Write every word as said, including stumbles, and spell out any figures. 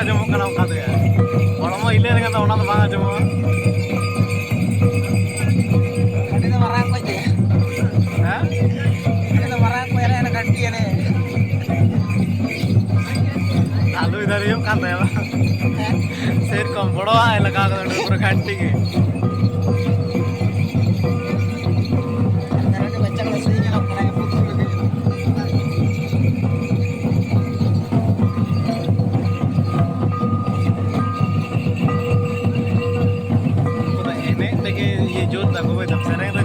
ᱟᱸᱡᱚᱢᱚᱜ ᱠᱟᱱᱟ ᱚᱱᱠᱟ ᱫᱚ ᱭᱟ᱾ ᱦᱚᱲᱢᱚ ᱦᱤᱞᱟᱹᱣ ᱞᱮᱠᱷᱟᱱ ᱫᱚ ᱚᱱᱟ ᱫᱚ ᱵᱟᱝ ᱟᱸᱡᱚᱢᱚᱜᱼᱟ᱾ ᱟᱹᱰᱤ ᱫᱚ ᱢᱟᱨᱟᱝ ᱠᱚᱡ ᱜᱮ᱾ ᱦᱮᱸ? ᱟᱹᱰᱤ ᱫᱚ ᱢᱟᱨᱟᱝ ᱠᱚᱡ ᱮᱱᱮᱡ ᱮᱱᱟ ᱜᱷᱟᱱᱴᱤ ᱮᱱᱮᱡ᱾ ᱟᱞᱩ ᱤᱫᱷᱟᱨ ᱦᱩᱭᱩᱜ ᱠᱟᱱ ᱛᱟᱭᱟ ᱵᱟᱝ? ᱦᱮᱸ? ᱥᱮᱨᱚᱠᱚᱢ ᱵᱚᱲᱚᱣᱟᱜ ᱮᱞᱟᱠᱟ ᱠᱟᱱᱟ ᱯᱩᱨᱟᱹ ᱜᱷᱟᱱᱴᱤ ᱜᱮ᱾ ᱟᱨ ᱟᱹᱰᱤ ᱵᱟᱪᱪᱟ ᱠᱚ ᱥᱮᱨᱮᱧ ᱧᱮᱞᱚᱜ ᱠᱟᱱᱟ, ᱯᱩᱛᱩᱞ ᱞᱮᱠᱟ ᱧᱮᱞᱚᱜ ᱠᱟᱱᱟ᱾ ᱩᱱᱠᱩ ᱫᱚ ᱮᱱᱮᱡ ᱛᱮᱜᱮ ᱤᱭᱟᱹ ᱡᱳᱨ ᱛᱟᱠᱚ ᱵᱩᱡᱽ ᱫᱟᱢ, ᱥᱮᱨᱮᱧ ᱨᱮ